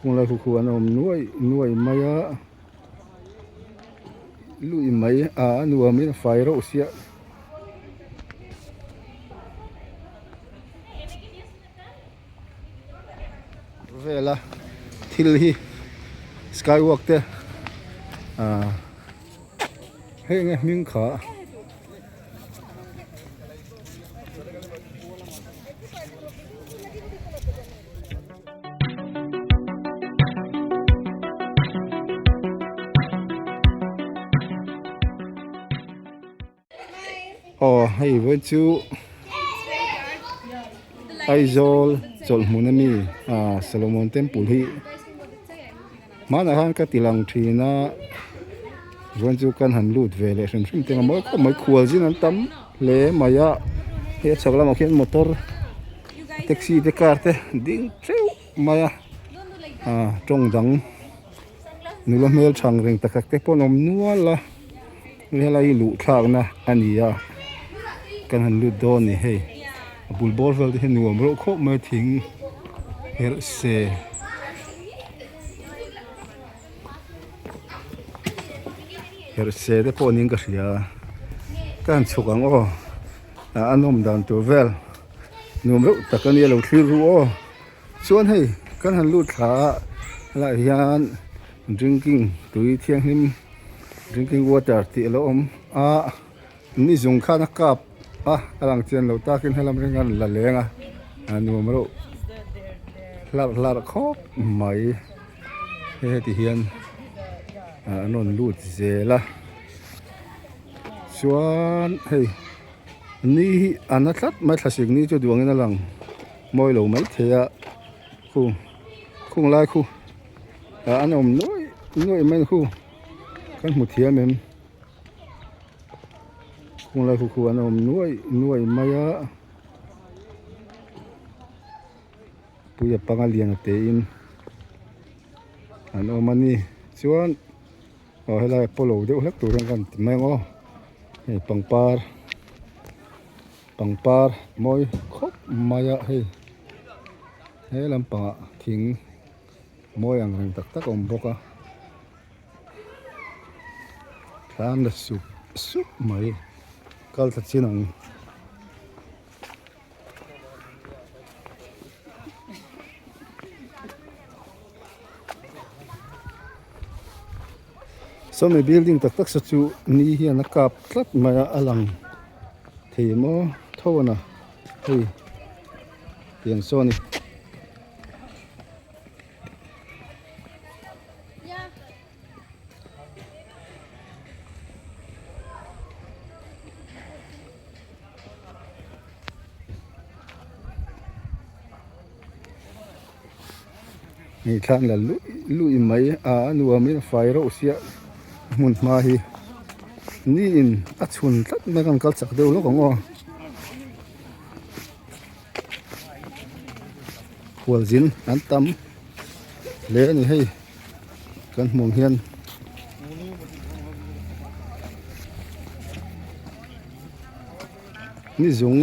Khung lai khu khu an awm nuai nuai mai a lui mai a a nuam in a fai reuh sia. Vela thil hi skywalk te ah heng a hming kha. Aw hei vawi chu Aizawl chawlh hmun a mi ah Solomon temple hi hmanah khan ka ti lang thin a chuan chu kan han lut ve leh hrim hrim teng a mawi khawp mai khual zin an tam hle mai a hei a chhak lamah khian motor taxi te car te ding teuh mai a ah tawng dang nula hmel thang reng tak tak te pawh an awm nual a. Helai hi luh thlakna a ni a kan han lut dawn a ni hei a bul bawr vel te hi nuam reuh khawp mai thing herh se herh se te pawh niin ka hria ka han chhuk ang aw a nawm dan tur vel nuam reuh tak a nia lo thlir ru aw chuan hei kan han lut thla a helaiah hian drinking tui thianghlim. Drinking water tih alo awm a ni zung khan a kap a a lang chian lo takin helam ring a la leng a a nuam reuh hlarh hlarh khawp mai hei heti hian an rawn lut zel a chuan hei ni hi a na tlat mai thlasik ni chu duangin a lang mawi lo maithei a khu khung lai khu ah an awm nuaih nuaih mai khu. Kan hmu thiam em? Kung lai khu khu an awm nuaih nuaih mai a. Puia panga lian a te in an awm a ni. Chuan aw helai a pawlo deuh hlek tur hian kan ti mai ang aw. Hei pangpar pangpar mawi khawp mai a hei he lampangah thing. Mawi ang reng tak tak a awm bawk a thlam la sup sup mai kal thla chin ang. Sawmi building tak tak saw chu ni hian a kap tlat mai a a lang thei maw tho a na hei tiang saw a ni. Hei thlang la luih luih mai a a nuamin a fai reuh sia hmun hma hi niin a chhun tlat mai a kan kal chak deuh lawk ang aw. Khualzin an tam hle a ni hei kan hmuh ang hian ni zung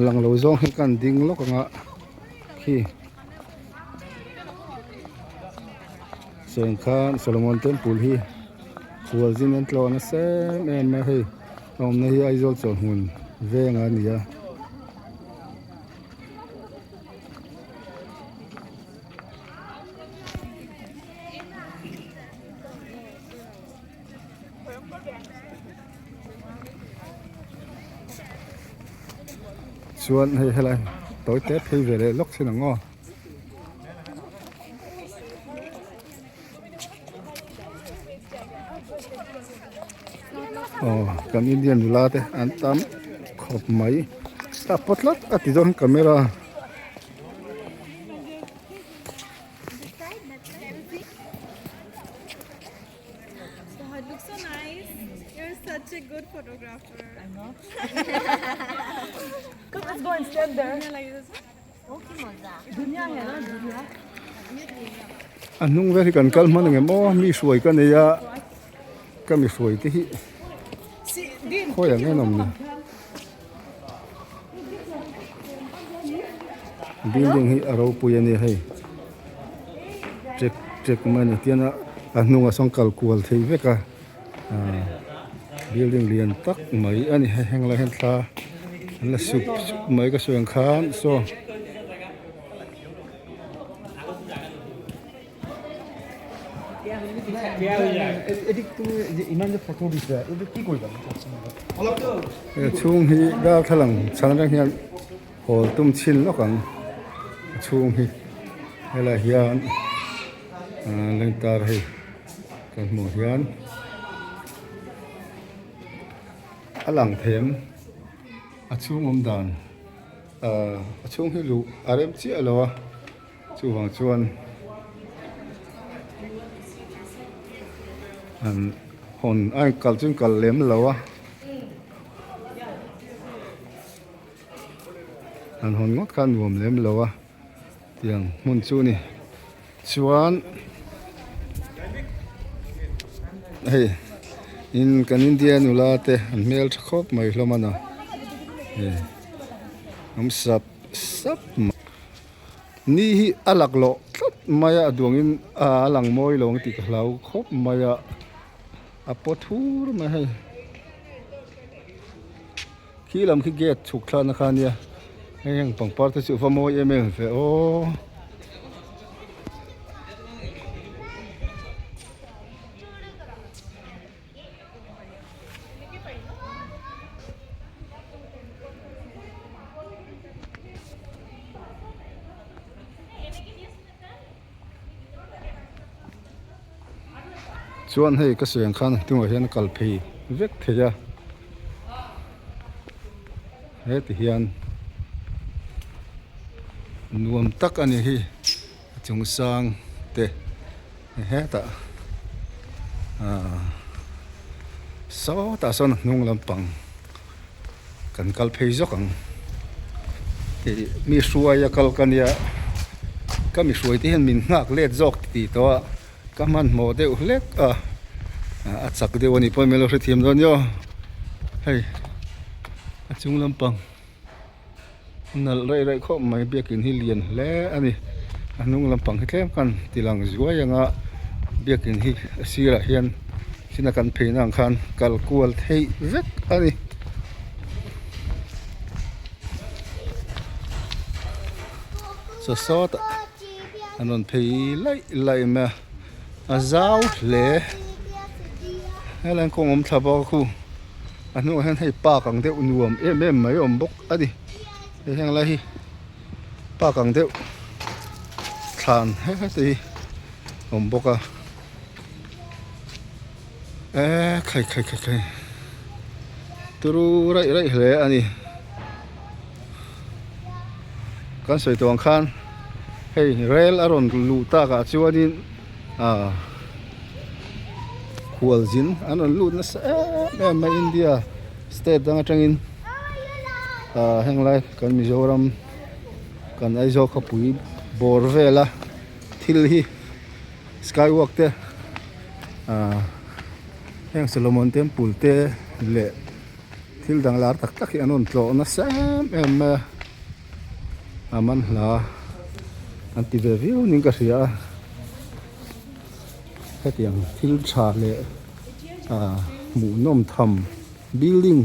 lang lo zawng hi kan ding lawk ang a khi sengkhan Solomon temple hi khualzin an tlawh nasa em em a hei a awmna hi Aizawl chawlhhmun veng a ni a. Chuan hei helai tawi te phei ve leh lawk thin ang aw. Aw kan Indian nula te an tam khawp mai a pawt tlat a ti dawn camera. A hnung vel hi kan kal hman ang em aw mi hruai ka nei a ka mi hruai te hi khawi ang en awm ni building hi a ropui a ni hei. Ṭek ṭek mai a ni tian a a hnungah sawn kal kual thei vek a ahh building lian tak mai a ni hei heng lai hian thla an la sup sup mai ka sawi ang khan saw. He chhung hi darthlalang chhan atang hian hawl tum chhin lawk ang a chhung hi helaiah hian ahh lengtar hei kan hmuh hian a lang thei ang a chhung awm dan ahh a chhung hi luh a rem chiah lo a. Chuvang chuan an hawn a inkal chu inkal lem lo a an hawn ngawt kha a nuam lem lo a tiang hmun chu a ni chuan hei in kan India nula te an hmeltha khawp mai hlawm a na hei awm sap sap mai. Ni hi a laklawh tlat mai a, a duangin a lang mawi lo ang tih ka hlau khawp mai a, a paw thur mai hei. Khi lam khi gate chhuk thlakna kha a nia, hei heng pangpar te chu a va mawi em em ve aw. Chuan hei ka sawi ang khan hnungah hian a kal phei vek thei a heti hian nuam tak a ni hi a chung sang te hetah ahh sawtah sawn a hnung lampang. Kan kal phei zawk ang ih mi hruai a kal ka nia ka mi hruai te hian min nghak let zawk tih tawh a ka hmanhmawh deuh hlek a a chak deuh a nih pawhin min lo hrethiam dawn nia hei a chung lampang a nalh raih raih khawp mai biakin hi lian hle a ni a hnung lampang hi tlem khan ti lang zuai ang a biakin hi a sirah hian china kan phei na ang khan kal kual theih vek a ni. Saw sawtah an rawn phei laih laih mai a a zau hle helai kawng awm thla bawk a khu. A hnungah hian hei park ang deuh nuam em em mai a awm bawk a ni hei heng lai hi park ang deuh thlan heti hi a awm bawk a eee khai khai khai khai turu raih raih hle a ni kan sawi tawh ang khan hei rel a rawn luh takah chuanin ah. Khualzin an rawn lut nasa em em a India state dang atangin ah heng lai kan Mizoram kan Aizawl khawpui bawr vela thil hi skywalk te ah heng Solomon temple te leh thil dang lar tak tak hi an rawn tlawh nasa em em mai a a manhla an ti ve viau niin ka hria a. Hetiang thil tha leh ah hmuhnawm tham building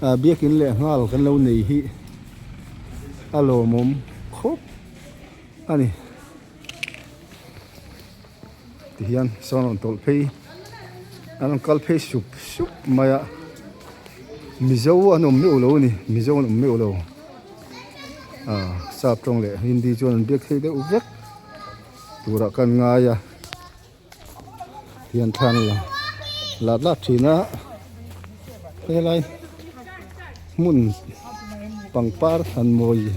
ah biakin leh nghal kan lo nei hi a lawmawm khawp a ni tihian sawn rawn tawlh phei an rawn kal phei sup sup mai a mizo an awm meuh lo a ni mizo an awm meuh lo ah sap tawng leh hindi chuan an biak theih deuh vek. Turah kan ngai a hian thlan la lat lat thin a helai hmun pangpar han mawi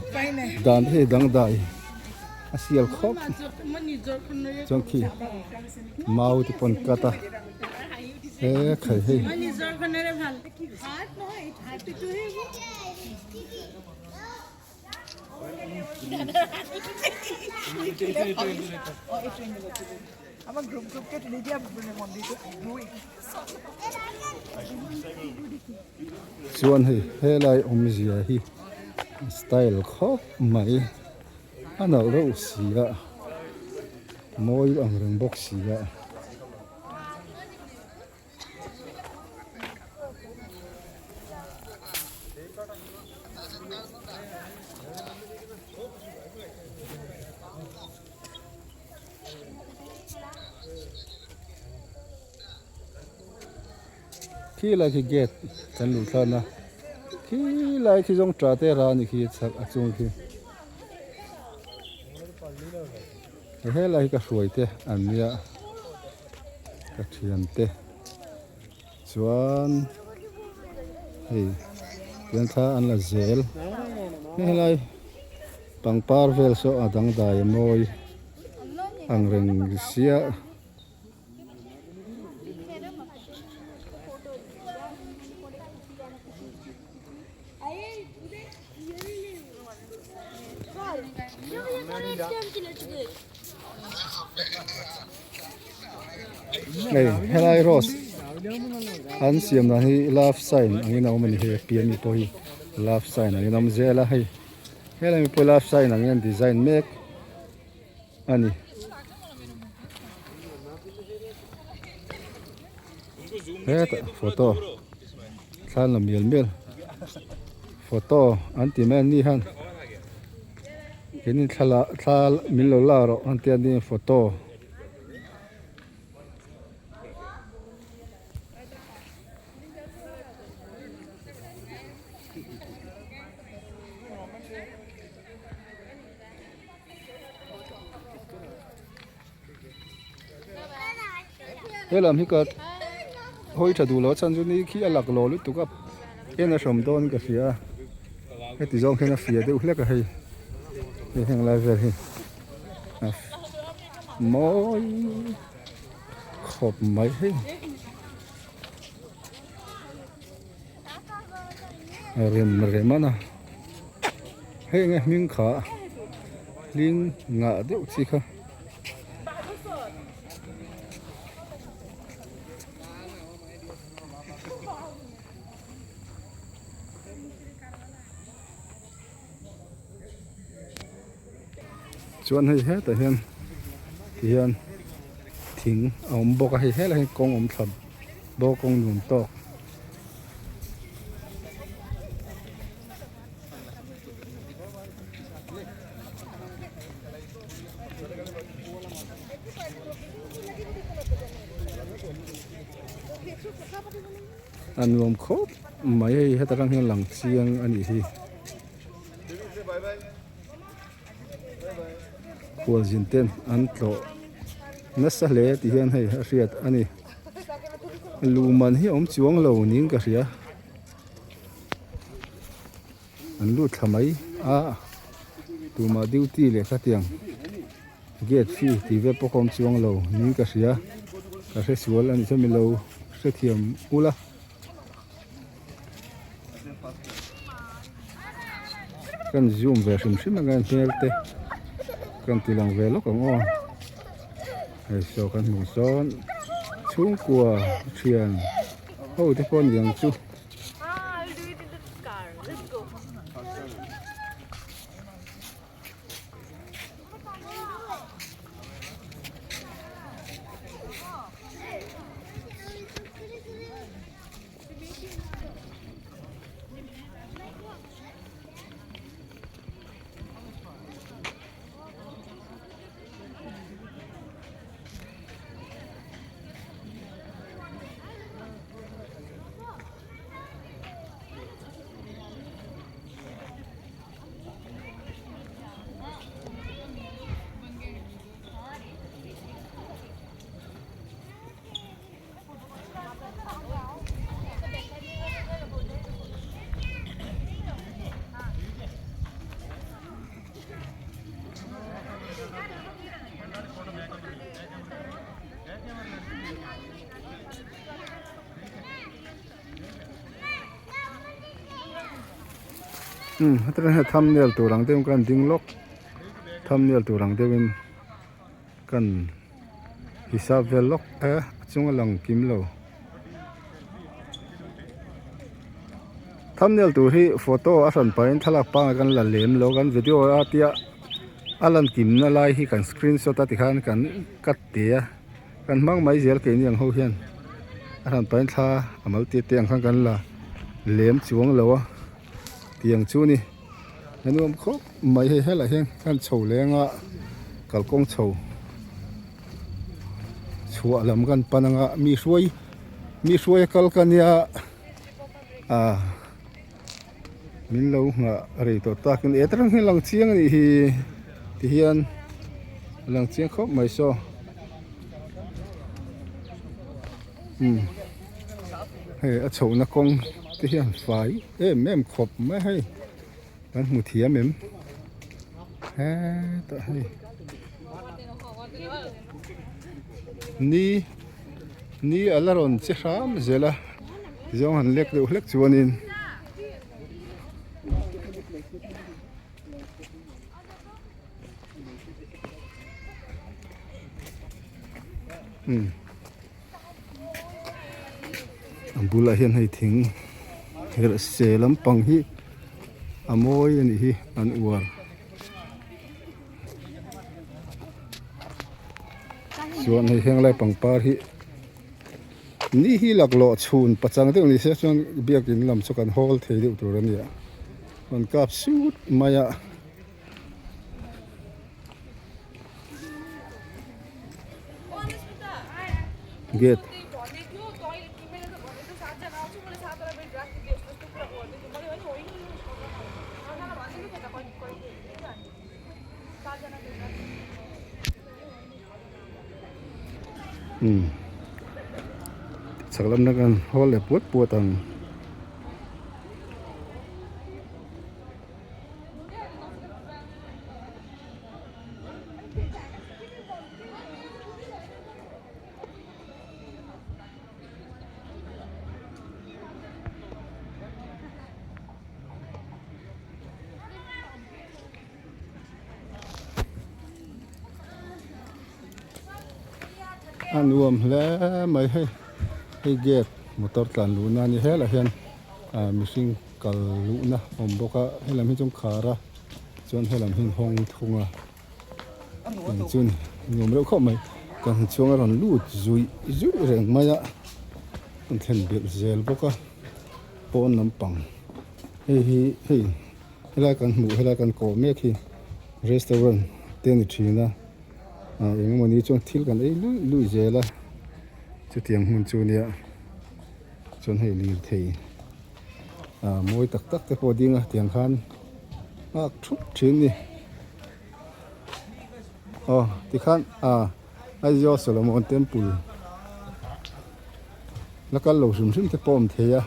dan te hi dangdai a sial khawp chuan khi mau te pawn cut a he khai hei. Chuan hei helai awmzia hi style khawp mai a nalh reuh si a. Mawi ang reng bawk si a. Khi lai khi gate kan luh thlan a khi lai khi zawng tah te ra a ni khi chhak a chung khi helai hi ka hruai te an nia ka thian te chuan hei tiang thla an la zel helai pangpar vel saw a dangdai a mawi ang reng sia. Hei helai rose an siam dan hi love sign angin a awm a ni hei a pian mi pawh hi love sign angin a awm zel a hei helai mi pawh love sign angin an design mek. a ni. Hetah photo thlan la mial mial photo an ti mai an ni hian keini thla thla min lo la rawh an tia ni photo. He lam hi ka hawi tha duh lo a chhan chu ni khi a lak lo lutuk a en a hrawm dawn ka hria a heti zawng hian a fia deuh hlek a hei hei heng lai vel hi a mawi khawp mai hei rem rem a na hei enge hming kha hling ngah deuh chi kha. Chuan hei hetah hian tihian thing a awm bawk a hei helai hian kawng awm thla bawk kawng nuam tawk. A nuam khawp mai hei heta tang hian lang chiang a nih hi. Khualzin ten an tlawh nasa hle tih hian hei a hriat a ni. Luhman hi a awm chuang lo niin ka hria. An lut thla mai a tumah duty leh khatiang gate fee tih vel pawh kha awm chuang lo niin ka hria ka hre sual a nih chuan milo hrethiam ula. Kan zoom ve hrim hrim ang a hmel te kan ti lang ve lawk ang aw hei saw kan hmuh sawn chhungkua thian ho te pawh a ni ang chu. Umm heta hian thumbnail tur ang deuhin kan ding lawk thumbnail tur ang deuhin kan hisap vel lawk e a chunga lang kim lo thumbnail tur hi photo a hran pahin thlalak pangai kan la lem lo kan video a tia. A lan kimna lai hi kan screenshot a tikhan kan cut te a kan hmang mai zel keini ang ho hian a hran pahin thla a mal te te ang khan kan la lem chuang lo a tiang chu ni a nuam khawp mai hei helaiah hian kan chho leng a kalkawng chho chhuah lam kan pan anga mi hruai mi hruai a kal ka nia ah. Min lo nghah rei tawh takin e tarang hi lang chiang anih hi ti hian a lang chiang khawp mai saw umm hei a chhohna kawng te hian fai em em khawp mai hei kan hmu thiam em hetah hei ni ni a la rawn che hram zel a. Zawng han lek deuh hlek chuanin umm a bulah hian hei thing herh se lampang hi a mawi a nih hi an uar. Chuan hei henglai pangpar hi. Ni hi laklawh chhun pachang deuh ni se chuan biakin lam chu kan hawl thei deuh tur a ni a, rawn kap sut mai a. Gate. Umm chhak lam na kan hawl leh puat puat ang. A nuam hle mai hei hei gate motor tlan luhna a ni helaiah hian ah mihring kal luhna a awm bawk a helam hi chu khar a chuan helam hi hawng thung a eng chu a ni nuam reuh khawp mai kan chuang a rawn lut zuih zuih reng mai a an thlen belh zel bawk a pawn lampang hei hi hei. Helai kan hmuh helai kan kawh mek hi restaurant te a ni thin a ah eng emawni chuan thil kan ei luih luih zel a chutiang hmun chu nia chuan hei lirthei ah mawi tak tak te pawh a ding a tiang khan nghak thup thin a ni aw tikhan ah Aizawl Solomon Temple. La kal lo hrim hrim te pawh awm thei a,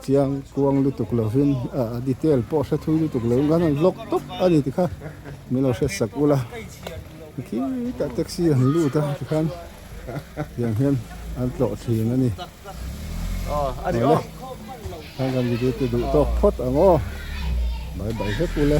chiang kuang lutuk lovin a detail pawh hre thui lutuk lo in kan han vlog tawp a ni tikha min lo hre sak ula khitah taxi an lut a tikhan tiang hian an tlawh thin a ni awle khan kan video te duh tawk phawt ang aw bye bye vek ule.